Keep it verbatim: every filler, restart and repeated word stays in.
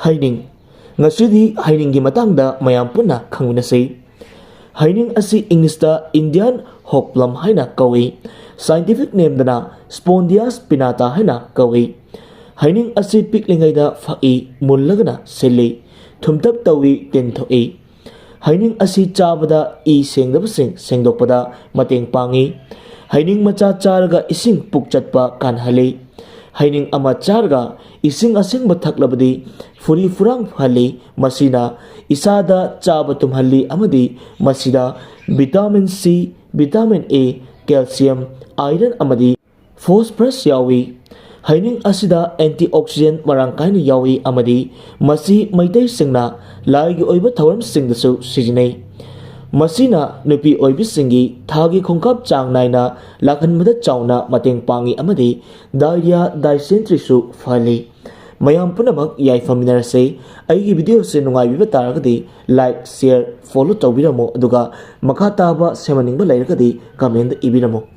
ꯍꯩꯅꯤꯡ꯫ ꯉꯁꯤꯗꯤ ꯍꯩꯅꯤꯡꯒꯤ ꯃꯇꯥꯡꯗ ꯃꯌꯥꯝ ꯄꯨꯟꯅ ꯈꯪꯃꯤꯟꯅꯁꯤ꯫ ꯍꯩꯅꯤꯡ ꯑꯁꯤ ꯏꯪꯂꯤꯁꯇ Indian hop plum ꯍꯥꯏꯅ ꯀꯧꯏ꯫ Scientific nameꯗꯅ Spondia spinnata ꯍꯥꯏꯅ ꯀꯧꯏ꯫ ꯍꯩꯅꯤꯡ ꯑꯁꯤ ꯄꯤꯛꯂꯤꯉꯩꯗ ꯐꯛꯏ, ꯃꯨꯜꯂꯒꯅ ꯁꯤꯜꯂꯤ, ꯊꯨꯝꯇꯛ ꯇꯧꯏ, ꯇꯤꯟ ꯊꯣꯛꯏ꯫ ꯍꯩꯅꯤꯡ ꯑꯁꯤ ꯆꯥꯕꯗ ꯏ ꯁꯦꯡꯗꯕꯁꯤꯡ ꯁꯦꯡꯗꯣꯛꯄꯗ ꯃꯇꯦꯡ ꯄꯥꯡꯏ꯫ ꯍꯩꯅꯤꯡ ꯃꯆꯥ ꯆꯥꯔꯒ ꯏꯁꯤꯡ ꯄꯨꯛ ꯆꯠꯄ ꯀꯥꯟꯍꯜꯂꯤ꯫ ꯍꯩꯅꯤꯡ ꯑꯃ ꯆꯥꯔꯒ ꯏꯁꯤꯡ ꯑꯁꯦꯡꯕ ꯊꯛꯂꯕꯗꯤ ꯐꯨꯔꯤ ꯐꯨꯔꯥꯡ ꯐꯍꯜꯂꯤ꯫ ꯃꯁꯤꯅ ꯏꯁꯥꯗ ꯆꯥꯕ ꯇꯨꯝꯍꯜꯂꯤ ꯑꯃꯗꯤ ꯃꯁꯤꯗ vitamin C, vitamin A, calcium, iron ꯑꯃꯗꯤ phosphorus ꯌꯥꯎꯏ꯫ ꯍꯩꯅꯤꯡ ꯑꯁꯤꯗ antioxidant ꯃꯔꯥꯡ ꯀꯥꯏꯅ ꯌꯥꯎꯏ ꯑꯃꯗꯤ ꯃꯁꯤ ꯃꯩꯇꯩꯁꯤꯡꯅ ꯂꯥꯏꯒꯤ ꯑꯣꯏꯕ ꯊꯧꯔꯝꯁꯤꯡꯗꯁꯨ ꯁꯤꯖꯤꯟꯅꯩ꯫ ꯃꯁꯤꯅ ꯅꯨꯄꯤ ꯑꯣꯏꯕꯤꯁꯤꯡꯒꯤ ꯊꯥꯒꯤ ꯈꯣꯡꯀꯥꯞ ꯆꯥꯡ ꯅꯥꯏꯅ ꯂꯥꯛꯍꯟꯕꯗ ꯆꯥꯎꯅ ꯃꯇꯦꯡ ꯄꯥꯡꯏ ꯑꯃꯗꯤ diarrhea, dysenteryꯁꯨ ꯐꯍꯜꯂꯤ꯫ ꯃꯌꯥꯝ ꯄꯨꯝꯅꯃꯛ ꯌꯥꯏꯐꯃꯤꯟꯅꯔꯁꯤ꯫ ꯑꯩꯒꯤ videoꯁꯦ ꯅꯨꯡꯉꯥꯏꯕꯤꯕ ꯇꯥꯔꯒꯗꯤ like, share, follow ꯇꯧꯕꯤꯔꯝꯃꯨ, ꯑꯗꯨꯒ ꯃꯈꯥ ꯇꯥꯕ ꯁꯦꯝꯍꯟꯅꯤꯡꯕ ꯂꯩꯔꯒꯗꯤ commentꯗ ꯏꯕꯤꯔꯝꯃꯨ꯫